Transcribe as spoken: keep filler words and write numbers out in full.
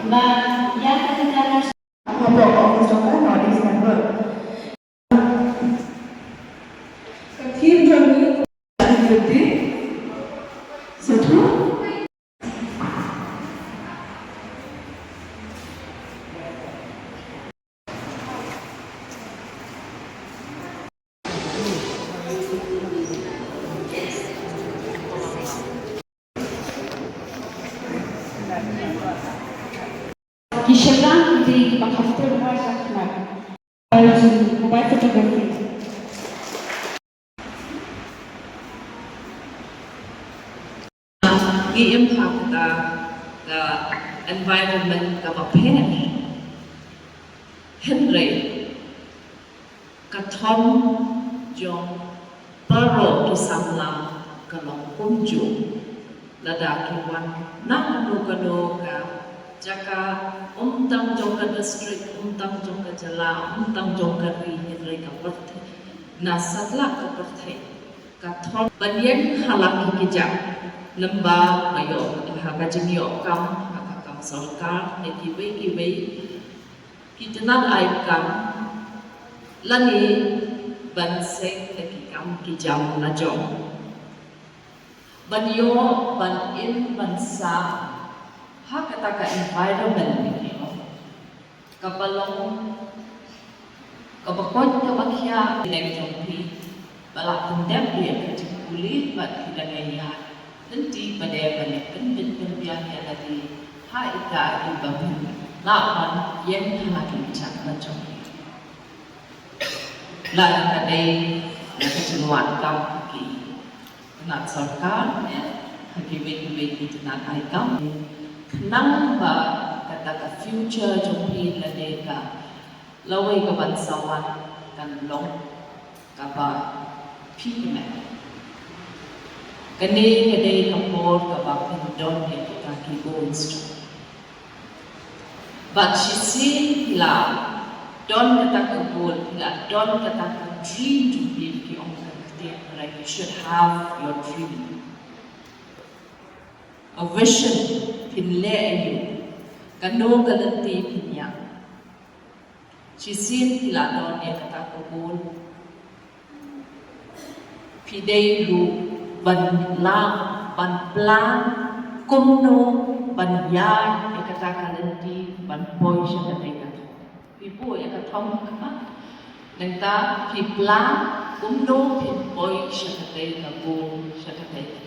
Ba ïa ka international Hapoh office jong ka North East Network. Ka theme jong ngi ka Sathu. Ki shynrang ki dei kiba kham treh wai sha khmat. Mobile photography. Ngi im ha kata ka environment kaba pher. Hynrei ka thong jong baroh ki samla ka long kumjuh. Lada ki wan na kano kano ka jaka, ym tang jong ka district, ym tang jong ka jylla, ym tang jong ka ri, hynrei ka pyrthei, na satlak ka pyrthei, ka thong ban ïeng ha la ki kjat, lyngba ba ïoh ha ka jingïoh kam ha ka kam sorkar ne kiwei kiwei ki tnat ai kam lane ban seng da ki kam ki jam la jong. Ban ïoh ban im ban sah ha kata ka environment, you know, kaba long kaba koit kaba khiah. Ki leng jong phi ba la pyndep ïa ka jingpule bad ki dang ïa lynti ba dei ban ïa pynbit pynbiang ïa lade ha ita iba phi lah ban ïeng ha la ki kjat la jong phi. La ka dei la ka jingwad kam ki tnat sorkar, eh, ha kiwei kiwei ki tnat ai kam. Khnang ba kata ka future jong phi lane ka lawei ka ban sa wan kan long kaba phi kmen. Kane ka dei ka por kaba phin don ïa kita ki goals jong phi. Bad shisien phi la don kata ka goal, phi la don kata ka dream jong phi, ki ong ka ktien Blai, you should have your dream. A vision, phin leh aïu, kano ka lynti phin ïaid. Shisien phi la don ïa kata ka goal, phi dei ruh ban lah ban plan kumno ban ïaid ïa kata ka lynti ban poi sha katei ka thong. Phi buh ïa ka thong ha khmat, nangta phi plan kumno phin poi sha katei ka goal, sha katei ka